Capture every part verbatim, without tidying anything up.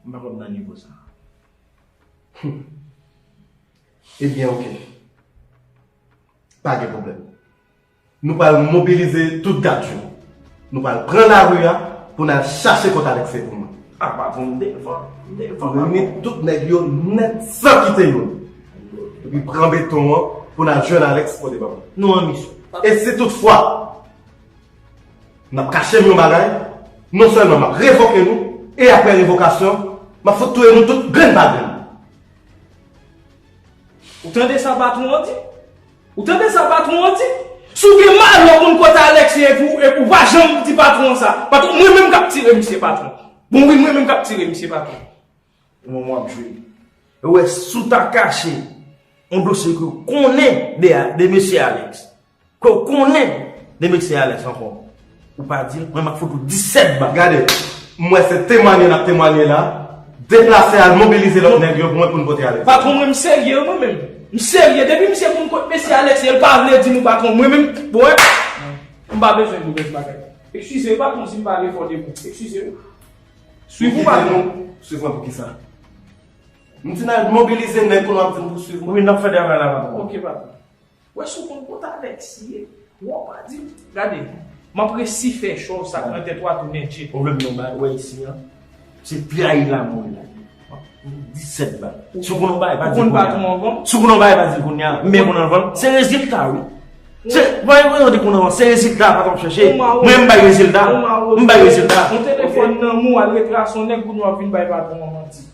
M pa konn nan nivo sa. Ebyen, oke. Pa gen pwoblèm. Nou pral mobilize tout gad yo. Nou pral pran lari a pou n al chache kot Alex ye pou mwen. A, patwon, m devan, m devan, patwon. Reyini tout nèg yo nèt san kite youn. Epi pran beton an pou n al jwenn Alex pote ban mwen. Nou an misyon. E si toutfwa n ap kache m yon bagay, non sèlman m ap revoke nou, e apre revokasyon, m ap fout touye nou tout grenn pa grenn. Ou tande sa patwon an di? Ou tande sa patwon an di? Si w gen malè w konn kote Alex ye epi w, epi w pa janm di patwon an sa. Patwon, mwen menm k ap tire misye patwon. Bon wi, mwen menm k ap tire misye patwon. Ou wè, w ap jwe. Ou wè, si w ta kache yon dosye ke w konnen de, de mesye Alex, ke w konnen de mesye Alex ankò, ou pa di l, mwen m ap fout ou disèt bal. Gade, m wè se temwanye n ap temwanye la. Deplase al mobilize lòt nèg yo pou mwen, pou n pote Alex. Patwon, mwen, m serye, mwen menm. M serye. Depi misye konn kot mesye Alex ye, l pa vle di nou, patwon. Mwen menm, bon, m pa bezwen pou bèl bagay. Eskize, patwon, si m pale fò de mo. Eskize. Swiv ou, patwon? Swiv mwen pou kisa? M di n al mobilize nèg pou nou ap vin pou swiv mwen. Wi, n ap fè travay la, patwon. Ok, patwon. Wè, si w konn kote Alex ye, w pa di m. Gade, m ap resi fè cho sa k nan tèt ou a tounen tchip. Ou vle m nan bay, wè isi a. Se trayi la mwen la. Disèt bal. Si w konn yon bagay, pa di l kounye a. Si w konn yon bagay, pa di l kounye a. Men konn anvan, se rezilta, wi. Se, pa yon konnen anvan, se rezilta, pa t ap chèche. Mwen, m bay rezilta. M bay rezilta. Yon telefòn nan men w, al retrase yon nèg pou nou ap vin bay patwon an manti.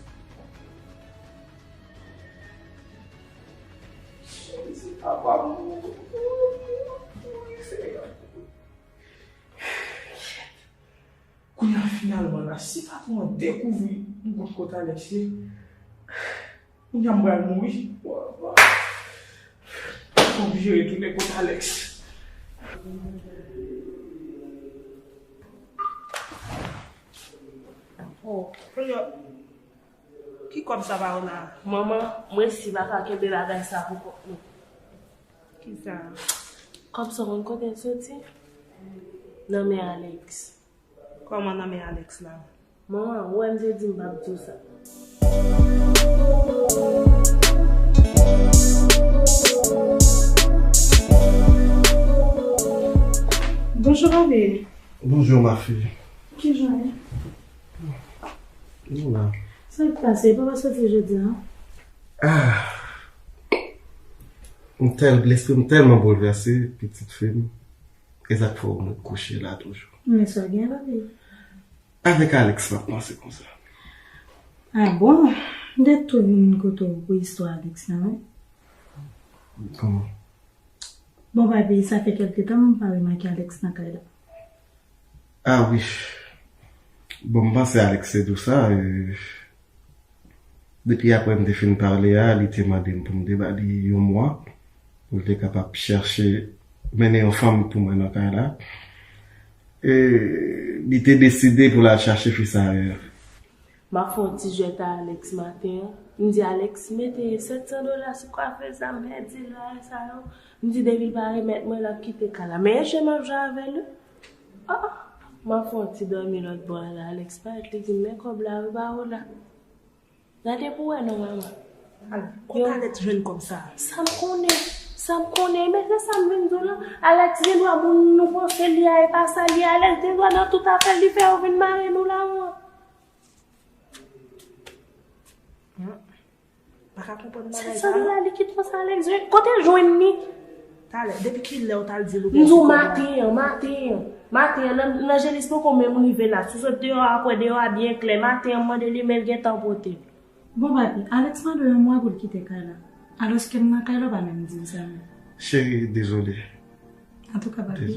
Jezi, papa m. Wi, Seyè. Kounye a, finalman la, si patwon an dekouvri m konn kote Alex ye, kounye a m pral mouri. M oblije retounen kote Alex. Oh, kounye a, ki kòb sa ba w la? Manman, mwen si pa ka kenbe bagay sa pou kont mwen. Kisa? Kòb sa w konn kote l soti? Nan men Alex. Kòman nan men Alex la? Manman, ou wè m te di m p ap di w sa. Bonjou, papi. Bonjou, ma fille. Kijan w ye? Nou la. Sa k pase? Papa soti jodi a? Ah. M tèl, lespri m tèlman boulvèse, pitit fi m. E sa k fè w mwen kouche la toujou. Men sa gen, papi? Avèk Alex m ap panse konsa. Ah bon? M te tou vin kote w pou istwa Alex la, wi. Kòman? Bon, papi, sa fè kèlke tan m pa remake Alex nan kay la. Ah wi. Bon, m panse Alex te di w sa, e, depi apre m te fin pale a, li te mande m pou m te ba li yon mwa, pou l te kapab chèche mennen yon fanm pou mwen nan kay la. E, li te deside pou l al chache fi sa ayè. M ap fè yon ti jwèt a Alex maten an. M di Alex mete sèt san dola sou kwafe sa, m pèdi lwa sa yo. M di depi l pa remèt mwen, l ap kite kay la. Men enchen m ap jwe avè l, wi. Ah, m ap fè yon ti dòmi lòt bò a la. Alex parèt, li di m, men kòb la wi, ba w la. Gade pou w wè non, manman. Al, kote Alex jwenn kòb sa? Sa m konnen. Sa m konnen. Men se sa m vin di w lan. Alex gendwa moun nou panse li a, e pa sa li ye. Alex gendwa nan tout afè l, li fè yo vin mare nou la, wi. Hmm. Pa ka konprann bagay sa. Sèt san dola likid konsa, Alex jwenn. Kote l jwenn li? Talè, depi kilè w t al di l ou pèdi kòb la? M di w maten an, maten an. Maten an, nan, nan Jenis poko menm rive la. Si w sot deyò a, w ap wè deyò a byen klè. Maten an, m mande li, men l gentan pote l. Bon, papi, Alex mande w yon mwa pou l kite kay la. Alòske m nan kay la, w pa menm di m sa menm. Cheri, dezole. Antouka, papi,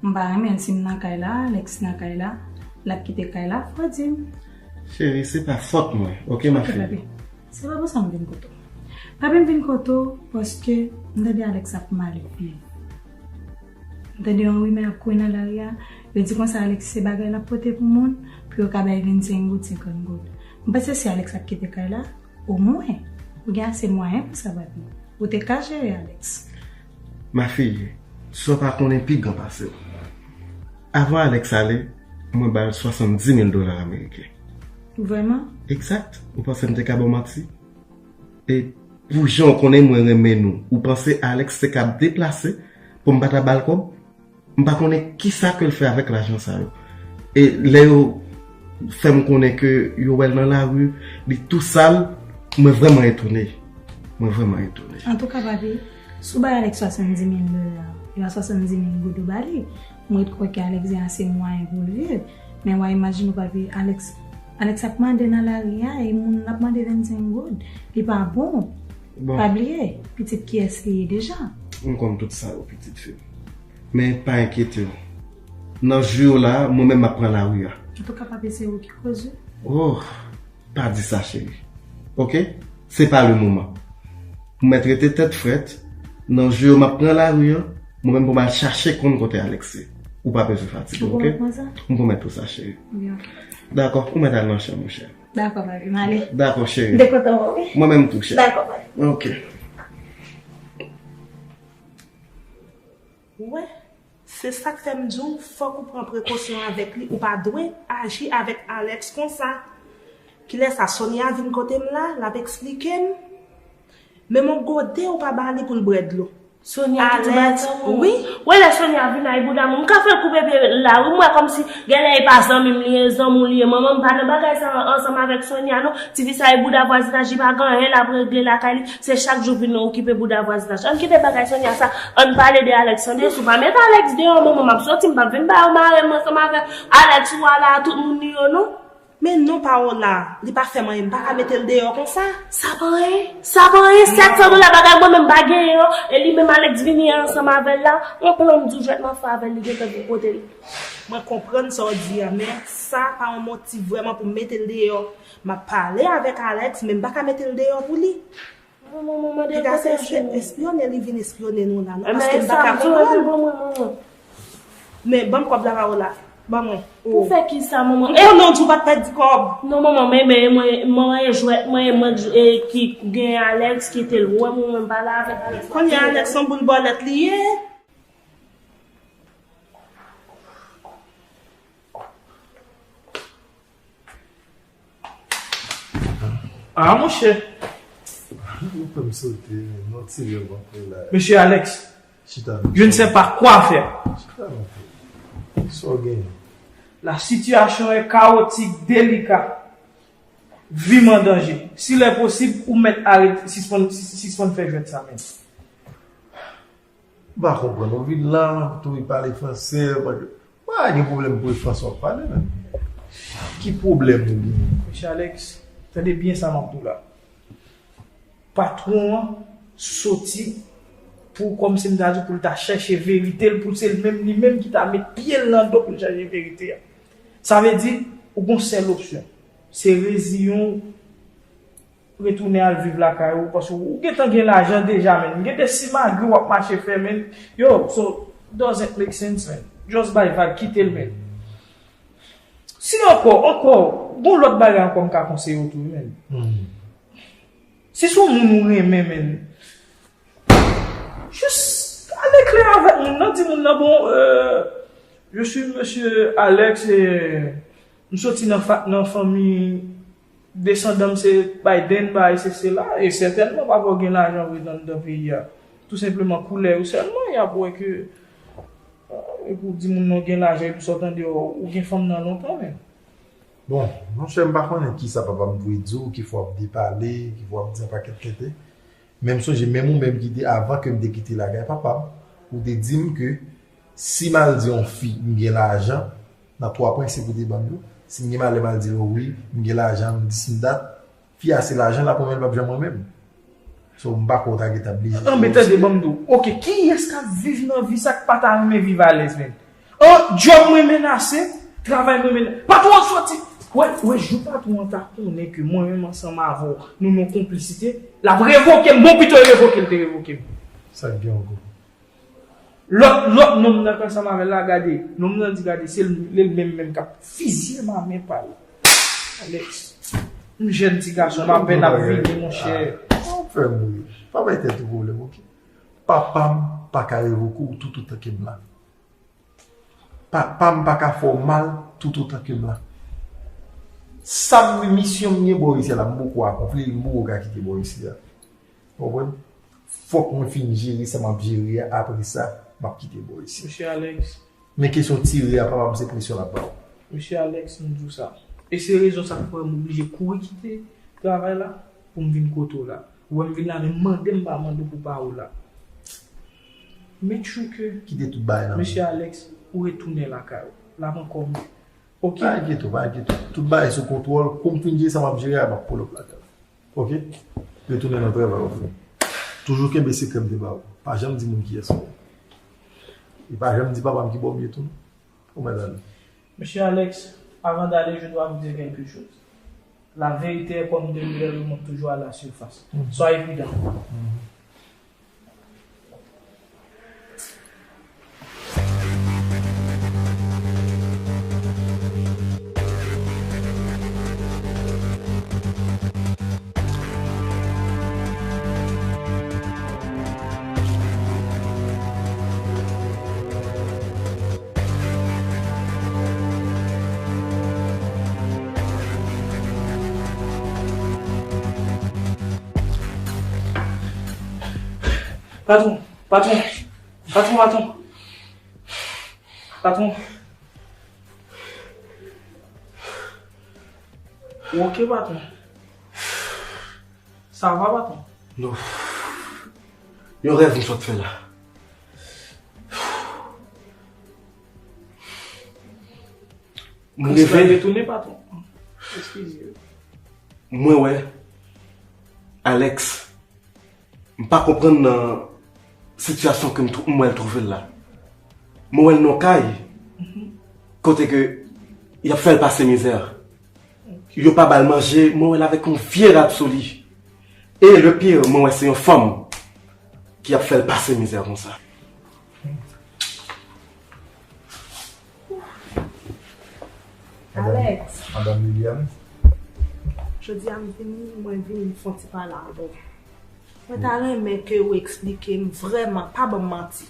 m pa renmen l si m nan kay la, Alex nan kay la, l ap kite kay la, fò w di m. Cheri, se pa fòt mwen, oke, ma fille? Papi, se pa pou sa m vin kote w. Papi, m vin kote w paske m tande Alex ap mal viv. M tande yon rimè ap kouri nan lari a, yo di konsa Alex se bagay l ap pote pou moun, pou yo ka bay vennsenk goud, senkant goud. M panse si Alex ap kite kay la, omwen, ou gen ase mwayen pou sa, papi. Ou te ka jere Alex. Ma fille, sa w pa konnen pi gran pase w. Avan Alex ale, mwen ba l swasanndis mil dola ameriken. Vrèman? Egzak. Ou panse m te ka ba w manti? E pou jan w konnen mwen renmen nou, ou panse Alex te ka ap deplase pou m pa ta ba l kòb? M pa konnen kisa ke l fè avèk lajan sa yo. E lè yo fè m konnen ke yo wè l nan lari, li tou sal, mwen vrèman etone. Mwen vrèman etone. Antouka, papi, si w bay Alex swasanndiz mil dola, e pa swasanndiz mil goud ou ba li, mwen kwè ke Alex gen ase mwayen pou l viv. Men w a imajine w, papi, Alex, Alex ap mande nan lari a, e moun l ap mande vennsenk goud. Li pa bon. Bon. Pa bliye, pitit kiyès li ye deja. M konn tout sa yo, pitit fi m. Men pa enkyete w. Nan jou yo la, mwen menm m ap pran lari a. Antouka, papi, se ou ki koze. Oh, pa di sa, cheri. Oke? Se pa le moman. Ou mèt rete tèt frèt. Nan jou yo m ap pran lari a, mwen menm pou m al chache konn kote Alex ye. Ou pa bezwen fatige, oke? Ou pwomèt mwen sa? M pwomèt ou sa, cheri. Byen. Dakò, ou mèt al nan chanm ou, cheri. Dakò, papi, m ale. Dakò, cheri. M te kontan wè w, wi. Mwen menm tou, cheri. Dakò, papi. Oke. Ou wè, se sa k fè m di w, fòk ou pran prekosyon avèk li, ou pa dwe aji avèk Alex konsa. Kilè sa Sonia vin kote m la, l ap eksplike m. Men yon gode ou pa ba li pou l bwè dlo. Sonia ki ti bat sa, wi. Wi, lè Sonia vin ay bouda m, m ka fè l koupe pye l la, wi, m wè kòmsi genlè e pa zanmi m li ye, zanmi w li ye, manman m pa nan bagay sa ansanm avèk Sonia, non. Tifi sa e bouda vwazinaj, li pa gen anyen l ap regle lakay li, se chak jou vin okipe bouda vwazinaj. Ann kite bagay Sonia sa, ann pale de Alex, tande, si w pa met Alex deyò, manman, m ap soti, m p ap vin ba yo mare m ansanm avèk Alex, ou a la, tout moun li yo, non. Men non, Paola, li pa fè m anyen, m pa ka mete l deyò konsa. Sa pa anyen, sa pa anyen, sèt san dola bagay mwen menm pa genyen an, e li menm Alex vini ansanm avè l la, yon plan m di w jwèt m ap fè avè l, li gentan gen kote l. Mwen konprann sa w di a, men sa pa yon motiv vrèman pou m mete l deyò. M ap pale avèk Alex, men m pa ka mete l deyò pou li. Manman, manman, de kote espyone, li vin espyone nou la, non, paske m pa ka konprann. Men, ban m kòb la, Paola. Ban mwen. Pou fè kisa, manman? Oh non, di w pa t pèdi kòb. Non, manman, men, men, mwen, mwen, e jwèt, mwen, e mwen, e, ki gen Alex, kite l. Wè, mwen, mwen, pale avèk Alex. Kounye a, Alex, se yon boul bòlèt li ye. Ah, monchè. Ou fè m sote, non, ti lè m ap fè la. Mesye Alex, chita, je ne sais pas quoi faire. Chita, non, frè. Sa w genyen? La situation est chaotique, délicate. Vi m an danje. Si lè posib, ou mèt arete, sispann, sis-, sispann fè jwèt sa, menm. M pa konprann ou vin la, tou wi pale fransè, pa gen pwoblèm pou e fransè w ap pale, menm. Ki pwoblèm ou genyen? Mesye Alex, tande byen sa m ap di w la. Patwon an soti pou, kòmsi m ta di w, pou l ta chèche verite l, pou se l menm, li menm ki ta met pye l nan do pou l chèche verite a. Sa vle di, ou gon sèl opsyon. Se reziyen w, retounen al viv lakay ou, paske ou gentan gen lajan deja, menm. M gentan si malgre w ap mache fè, menm. Yo, so, doesn't make sense, man. Just bay vag, kite l, menm. Si ankò, ankò, gon lòt bagay ankò m ka konseye w tou, menm. Si se yon moun ou renmen, menm, jis ale klè avèk moun nan, di moun nan, bon, euh, je suis monsieur Alex, e m soti nan fa-, nan fanmi, desandan m se Biden, bagay se sela, e sètènman papa w gen lajan vre nan, nan peyi a. Tou senpleman koulè yo sèlman, y ap wè ke, euh, epi w di moun nan w gen lajan, epi sa w tande, ou gen fanm nan lontan, menm. Bon, monchè, m pa konnen kisa papa m dwe di w, ki fwa w ap depale, ki fwa w ap di yon pakèt tenten. Men m sonje, menm ou menm ki te, avan ke m te kite lakay papa m, ou te di m ke si m al di yon fi m gen lajan, nan twa prensip ou te ban m yo, si m gen malè m al di l, wi, m gen lajan, m dis m dat, fi a se lajan l ap renmen, l p ap janm renmen m. So, m pa kwè w ta gentan bliye. An, men tande, ban m di w. Oke, kiyès k ap viv nan vi sa k pa ta renmen viv alèz, menm? An, djòb mwen menase, travay mwen menase. Patwon an soti. Wè, wè, jou patwon an ta konnen ke mwen menm ansanm avè w, nou nan konplisite, l ap revoke m. Bon, pito l revoke l te revoke m. Sa k gen ankò? Lòt, lòt nonm nan k ansanm avè l la, gade, nonm nan di, gade, se l, li menm menm k ap fizye m a men pa l. Alex, m jèn ti gason, m apèn ap vini, monchè. Sa w ap fè m ri? Pa bay tèt ou pwoblèm, oke? Papa m pa ka revoke w toutotan ke m la. Papa m pa ka fè w mal toutotan ke m la. Sa m, misyon m ye bò isi a la, m poko akonpli l, m poko ka kite bò isi a. Ou konprann? Fòk mwen fin jere sa m ap jere a, apre sa, m ap kite bò isi. Mesye Alex. Men kesyon tire a, papa m, se presyon l ap ba w. Mesye Alex, m di w sa. E se rezon sa k fè m oblije kouri kite travay la pou m vin kote w la. Ou wè m vin la, men mande m pa mande w pou pawòl la. Make sure ke Kite tout bagay nan men. Mesye Alex, ou retounen lakay ou. L ap ankò mye. Ok. Pa enkyete w, pa enkyete w. Tout bagay sou kontwòl. Kou m fin jere sa m ap jere a, m ap pull up lakay ou. Ok? Retounen nan travay ou, frè. Toujou kenbe sekrè m te ba ou. Pa janm di moun kiyès ou ye. E pa janm di papa m ki bò m ye tou, non. Ou mèt ale. Monsieur Alex, avant d'aller, je dois vous dire quelque chose. La vérité est comme de l'huile, remonte toujours à la surface. Mhm. Soyez prudent. Mhm. Patwon, patwon, patwon, patwon. Patwon. Ou oke, patwon? Sa va, patwon? Non. Yon rèv m sot fè la. M reve. Retounen, patwon. Eskize. Mwen wè Alex. M pa konprann nan sitiyasyon ke m twou-, m wè l twouve l la. Mwen wè l nan kay, kote ke y ap fè l pase mizè. Yo pa ba l manje, mwen wè l avèk yon vye rad sou li. E le pire, mwen wè se yon fanm ki ap fè l pase mizè konsa. Alex. Madanm Liliane. Jodi a m vini, mwen vini fè yon ti pale avè w. Mwen ta renmen ke w eksplike m vrèman, pa ban m manti.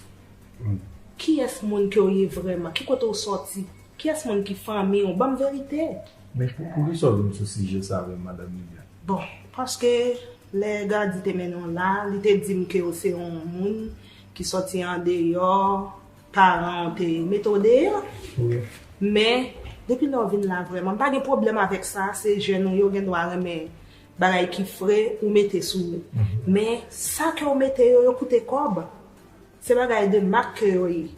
Kiyès moun ke w ye vrèman? Ki kote w sòti? Kiyès moun ki fanmi w? Ban m verite. Men pou, poukisa w vin sou sijè sa avè m, madanm Liliane? Bon, paske lè Gady te mennen w la, li te di m ke w se yon moun ki sòti andeyò, paran w te mete w deyò. Wi. Men, depi lè w vin la vrèman, m pa gen pwoblèm avèk sa, se jèn ou yo gen dwa renmen bagay ki fre ou mete sou ou. Mhm. Men, sa ke w mete yo, yo koute kòb. Se bagay de mak ke yo ye.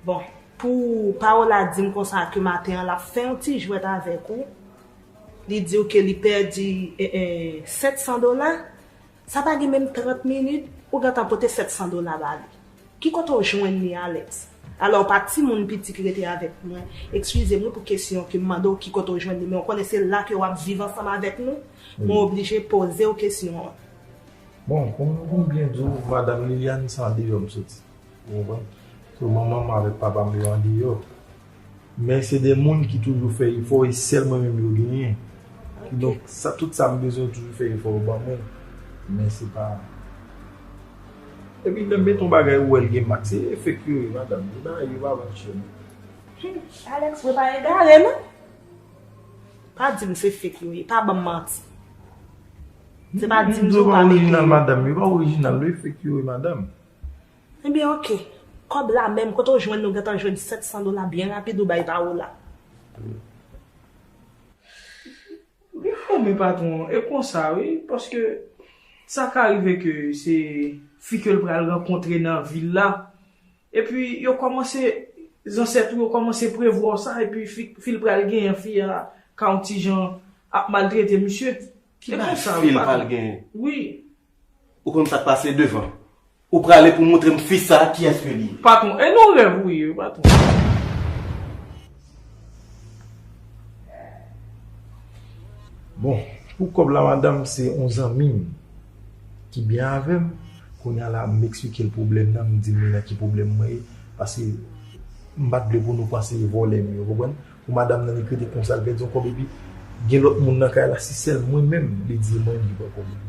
Bon, pou Paola di m konsa ke maten an l ap fè yon ti jwèt avèk ou, li di w ke li pèdi, eh, eh, sèt san dola, sa pa gen menm trant minit, ou gentan pote sèt san dola ba li. Ki kote w jwenn li, Alex? Alò, pa timoun piti ki rete avèk mwen. Eskize m wi pou kesyon ke m mande w ki kote w jwenn li, men w konnen se la ke w ap viv ansanm avèk nou, mwen oblije poze w kesyon an. Bon, pou m, pou m byen di w, madanm Liliane, se andeyò m soti. Ou konprann? So, manman m avèk papa m yo andeyò. Men se de moun ki toujou fè efò e sèl mwen menm yo genyen. Ok. Kidonk, sa, tout sa m bezwen, yo toujou fè efò yo ban mwen. Men se pa. Epi, lè m mete yon bagay, ou wè l gen mak, se efèk yo ye, madanm. Yo pa, yo pa vann chè, non. Hmm, Alex, ou pa egare, non? Pa di m se fake yo ye, pa ban m manti. Se pa di m yo pa mete yo. M di w pa orijinal, madanm, yo pa orijinal, non, e fake yo ye, madanm. Ebyen, oke. Kòb la menm, kote w jwenn, nou gentan jwenn sèt san dola byen rapid, ou bay Paola. Wi, men patwon, e konsa, wi, paske sa ka rive ke se fi ke l pral rankontre nan vil la. Epi yo kòmanse, zansèt ou yo kòmanse prevwa sa, epi fi, fi l pral genyen, fi a ka yon ti jan ap maltrete misye. Ki bagay fi l pral genyen? Wi. Ou konn sa k pase devan. Ou prale pou montre m fi sa, kiyès ke li ye. Patwon, e nan rèv ou ye, patwon. Bon, pou kòb la, madanm, se yon zanmi m ki byen avè m. Kounye a la, m eksplike l pwoblèm nan, m di l men nan ki pwoblèm mwen ye. Paske m pa t vle pou nou panse e vòlè m ye, ou konprann? Pou madanm nan, li k rete konsa, l pèdi yon kòb, epi gen lòt moun nan kay la, si sèl mwen menm, li di mwen li pran kòb la.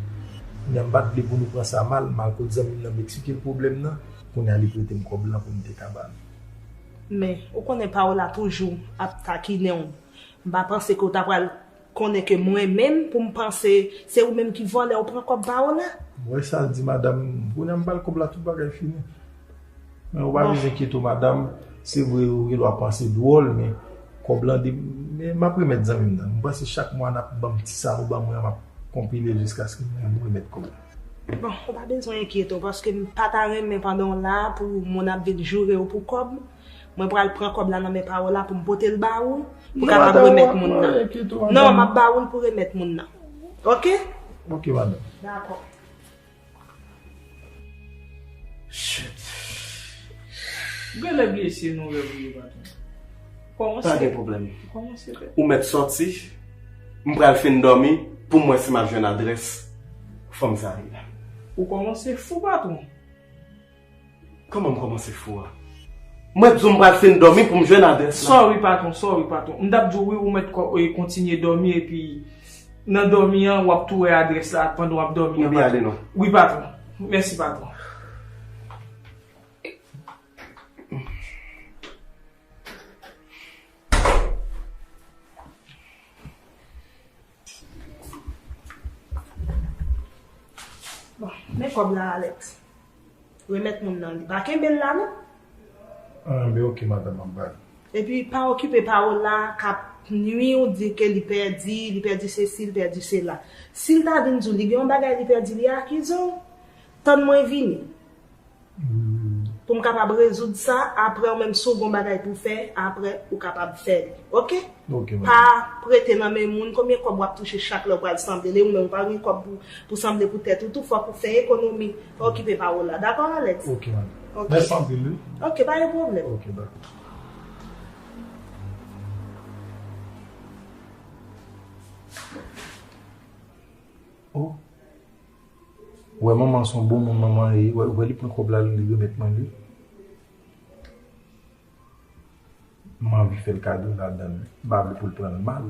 Kounye a, m pa t vle pou nou pran sa mal, m al kot zanmi m nan, m eksplike l pwoblèm nan, kounye a, li prete m kòb la pou m te ka ba l. Men, ou konnen Paola toujou ap takinen w. M pa panse ke w ta pral konnen ke mwen menm, pou m panse se ou menm ki vòlè, ou pran kòb pa w la. M wè sa l di madanm, kounye a m ba l kòb la, tout bagay fini. Men ou pa bezwen enkyete w, madanm. Se vre, ou gen dwa panse dwòl, men kòb lan, de, men m ap remèt zanmi m nan. M panse chak mwa n ap ban m ti sa ou ban mwen an, m ap konpile jiskaske m remèt kòb la. Bon, ou pa bezwen enkyete w, paske m pa ta renmen pandan w la pou moun ap vin joure w pou kòb. Mwen pral pran kòb la nan men pa w la pou m pote l ba ou, pou w kapab remèt moun nan. Non, m ap ba ou l pou remèt moun nan. Oke? Oke, madanm. Dakò. Shit. Ou genlè bliye se nou rèv ou ye, patwon. Kòman se? Pa gen pwoblèm. Kòman se fè? Ou mèt sòti. M pral fin dòmi pou m wè si m ap jwenn adrès fanm sa ye la. Ou kòmanse fou, patwon. Kòman m kòmanse fou a? Mwen di w m pral fin dòmi pou m jwenn adrès la. Sorry, patwon, sorry, patwon. M t ap di w wi, ou mèt ko-, e, kontinye dòmi, epi nan dòmi an, w ap tou wè adrès la pandan w ap dòmi an, patwon. M byen ale non. Wi, patwon. Mèsi, patwon. Bon, men kòb la, Alex. Remèt moun nan li. Pa kenbe l la, non. Ah, men oke, madanm, m ap ba l. Epi, pa okipe pawòl la k ap nwi w, di ke li pèdi, li pèdi sesi, li pèdi sela. Si l ta vin di w li gen yon bagay li pèdi, li akize w, tann mwen vini. Pou m kapab rezoud sa, apre ou menm si w gon bagay pou fè, apre ou kapab fè li. Oke? Oke, madanm. Pa prete nan men moun, konbyen kòb w ap touche chak lè w pral sanble? Lè ou menm ou pa gen kòb pou, pou sanble pou tèt ou tou, fòk ou fè ekonomi. Pa okipe pawòl la. Dakò, Alex? Oke, madanm. Oke. Mèsi anpil, wi. Oke, pa gen pwoblèm. Oke, dakò. Oh. Ou wè manman se yon bon moun manman ye, ou wè, ou wè li pran kòb la, li remèt mwen li. M anvi fè l kado ladan l, m pa vle pou l pran l mal.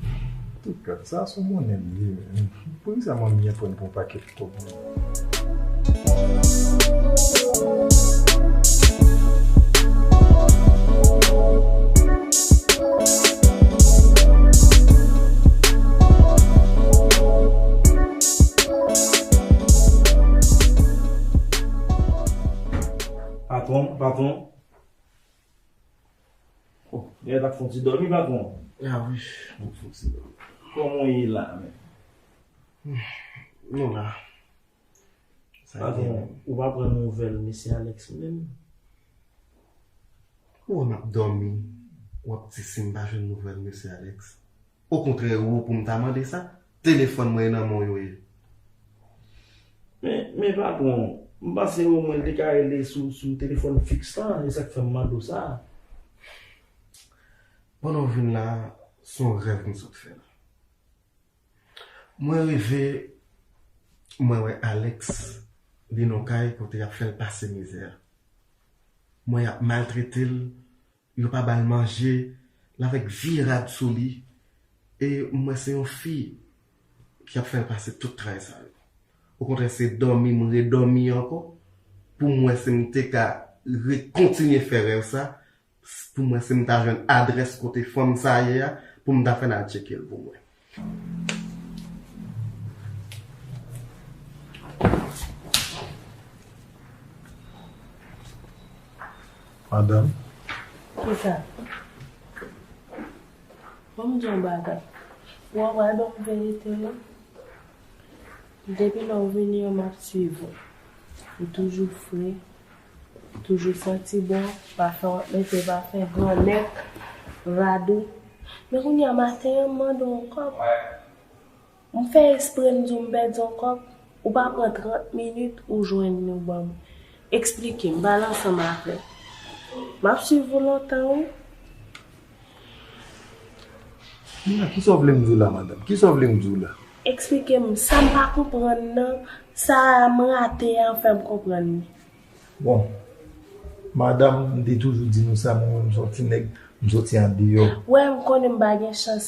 Antouka, sa se yon monnen li ye, men. Poukisa manmi an pran l pou yon pakèt kòb, menm? Patwon, patwon. Oh, genlè t ap fè yon ti dòmi, patwon. Ah wi, m ap fè yon ti dòmi. Kòman w ye la, menm? Nou la. Sa gen, patwon, ou pa pran nouvèl mesye Alex menm? Ou wè m ap dòmi, w ap di si m pa jwenn nouvèl mesye Alex. Okontrè, ou pou m ta mande sa, telefòn mwen e nan men w yo ye. Men, men patwon, m panse omwen l te ka rele sou, sou telefòn fiks lan, e sa k fè m mande w sa. Pandan w vin la, se yon rèv m sot fè la. Mwen reve, mwen wè Alex, li nan kay kote y ap fè l pase mizè. Mwen y ap maltrete l, yo pa ba l manje, l avèk vye rad sou li. E m wè se yon fi ki ap fè l pase tout tray sa yo. Okontrè, se dòmi m redòmi ankò, pou m wè si m te ka re-, kontinye fè rèv sa, pou m wè si m ta jwenn adrès kote fanm sa ye a, pou m ta fè n al tcheke l pou m wè. Madanm. Kisa? Ban m di w yon bagay. Ou wè, w wè, ban m verite, non. Depi lè w vini an, m ap swiv ou. Ou toujou fre, ou toujou santi bon, pafen w ap mete pafen, gran nèg, rad ou. Men kounye a maten an, m mande w yon kòb. M fè espre m di w m pèdi yon kòb, ou pa pran trant minit, ou jwenn li, ou ban m. Eksplike m, pale ansanm avè m. M ap swiv ou lontan, wi. Kisa w vle m di w la, madanm? Kisa w vle m di w la? Eksplike m, sa m pa konprann nan, sa m rate a fè m konprann li. Bon, madanm, m te toujou di nou sa, mwen menm m se yon ti nèg, m soti andeyò. Wè, m konnen m pa gen chans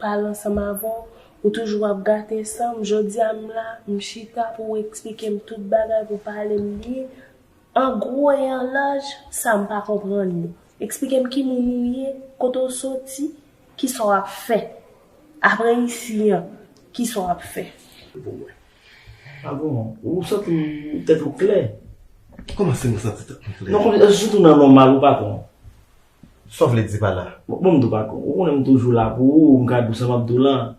pale ansanm avè w, ou toujou ap gate san m. Jodi a m la, m chita pou w eksplike m tout bagay, pou w pale m byen. An gwo e an laj, sa m pa konprann li. Eksplike m ki moun ou ye, kote w soti, kisa w ap fè. Apre isi an, kisa w ap fè. Ah bon, ou santi w tèt ou klè? Kòman se mwen santi tèt mwen klè? Non, kòm, èske w nan nòmal ou patwon? Sa w vle di pa la? Bon, bon, m di w patwon, ou konnen m toujou la pou ou, m ka di w sa m ap di w lan.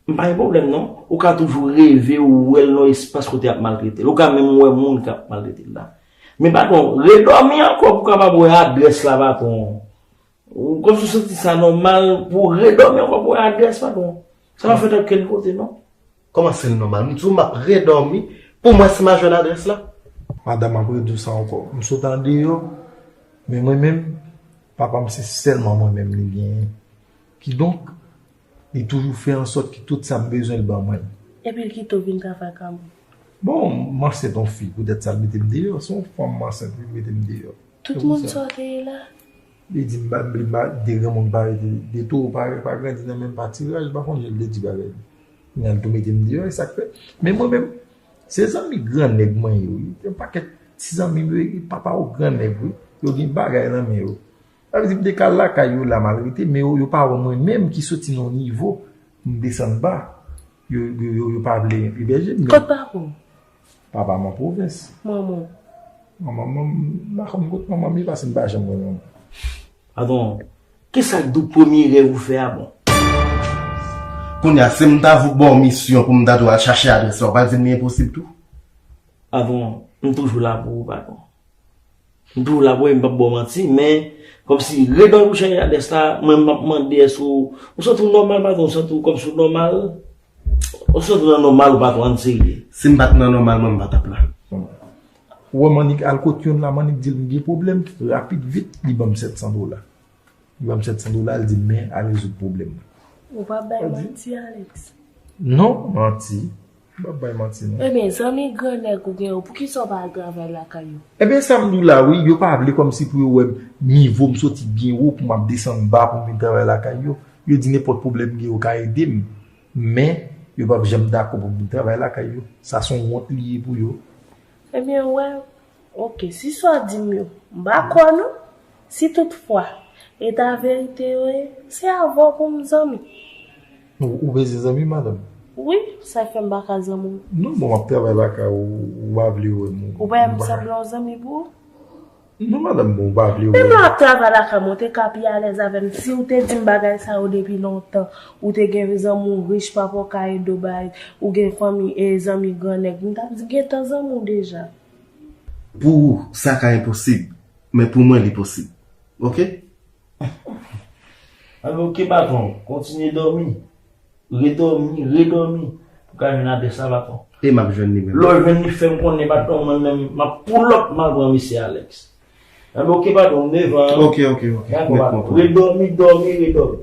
M pa gen pwoblèm non. Ou ka toujou reve ou wè l nan espas kote y ap maltrete l. Ou ka menm wè moun k ap maltrete l la. Men patwon, redòmi ankò pou w kapab wè adrès la patwon. Ou kòmsi w santi sa nòmal pou w redòmi ankò pou w wè adrès patwon. Sa pa fèt ankenn kote non. Kòman se l nòmal? M di w m ap redòmi pou m wè si m a jwenn adrès la. Madanm, m ap redi w sa ankò. M sot andeyò, men mwen menm, papa m se sèlman mwen menm li genyen. Kidonk, li toujou fè ansòt ke tout sa m bezwen l ban mwen. Epi l kite w vin travay kay mwen. Bon, m ansent yon fi, poutèt sa l mete m deyò. Se yon fanm m ansent, li mete m deyò. Tout moun sa w te ye la? Li di m pa, li pa, de granmoun pa rete, de towo pa, pa grandi nan menm patiraj, m pa konn jan l te di bagay li. Kounye a l tou mete m deyò, e sa k fè. Men mwen menm, se zanmi gran nèg mwen ye wi. Yon pakèt ti zanmi m yo, papa yo gran nèg wi. Yo gen bagay nan men yo. Sa vle di m te ka lakay yo la malrete, men yo, yo pa wè mwen menm ki soti nan yon nivo pou m desann ba. Yo, yo, yo, yo pa vle ebèje m. Kot papa w? Papa m an pwovens. Manman w? Manman m, m pa konn kot manman m ye paske m pa janm wè manman m. Patwon, kisa k di w premye rèv ou fè a bon? Kounye a, si m ta vout ba w misyon pou m ta di w al chache adrès la, ou pa di m li enposib tou? Patwon, m toujou la pou ou, patwon. M toujou la pou ou, m p ap ba w manti, men kòmsi redòmi pou chache adrès la, mwen m ap mande èske w, ou santi w nòmal, patwon, ou santi w kòmsi w nòmal? Ou santi w nan nòmal ou patwon, ann serye? Si m pa t nan nòmal, mwen m pa t ap la. Ou wè Mannik al kot youn la, Mannik di l m gen pwoblèm, rapid vit, li ban m sèt san dola. Li ban m sèt san dola, li di m men al rezoud pwoblèm nan. Ou p ap bay manti, Alex? Non, manti. M p ap bay manti non. Ebyen, zanmi gran nèg ou gen yo, poukisa w pa al travay lakay yo? Ebyen, sa m di w la wi, yo pa vle kòmsi pou yo wè nivo m soti byen wo pou m ap desann ba pou m vin travay lakay yo. Yo di nenpòt pwoblèm m gen yo ka ede m. Men, yo p ap janm dakò pou m vin travay lakay yo. Sa se yon wont li ye pou yo. Ebyen, w wè, oke, si sa w di m yo, m pa kwè w non. Si toutfwa, e ta verite yo ye, se avè w pou m zanmi. Ou, ou bezwen zanmi, madanm? Wi, sa fè m pa ka zanmi w. Non, bon, m ap travay lakay ou, ou pa vle wè m. Ou pa wè m sanble yon zanmi pou ou? Non, madanm, bon, ou pa vle wè m. Menm lè w ap travay lakay mwen, ou te ka pi alèz avè m. Si w te di m bagay sa yo depi lontan, ou te gen zanmi w rich, papa w ka ede w bay, ou gen fanmi e zanmi gran nèg, m t ap di gentan zanmi w deja. Pou ou, sa ka enposib, men pou mwen, li posib. Oke? Anben, oke, patwon, kontinye dòmi. Redòmi, redòmi. Pou ka jwenn adrès la, patwon. E m ap jwenn li menm. Lè w jwenn li, fè m konnen, patwon, mwen menm, m ap pull up, m al pran mesye Alex. Anben, oke, patwon, m devan. Oke, oke, oke. Dakò, patwon. Redòmi, dòmi, redòmi.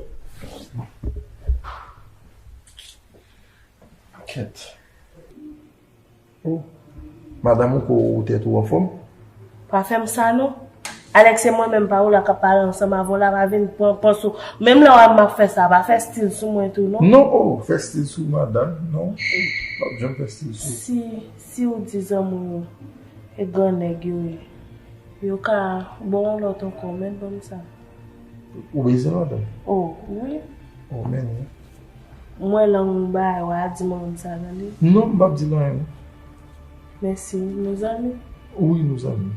Kèt. Oh. Madanm ou ko ou tèt ou anfòm? Pa fè m sa non. Alex, se mwen menm pa ou la k ap pale ansanm avè w la, pa vin pran pòz ou. Menm lè w wè m ap fè sa, pa fè stil sou mwen tou non. Non, oh, fè stil sou madanm, non. M p ap janm fè stil sou. Si, si w di zanmi w yo, e gran nèg yo ye. Yo ka ba w yon lòt ankò, men ban m sa. Ou bezwen madanm? Oh, wi. Oh, men wi. Mwen lang ou bay, w a di m sa, tande? Non, m p ap di l anyen non. Mèsi, nou zanmi? Wi, nou zanmi.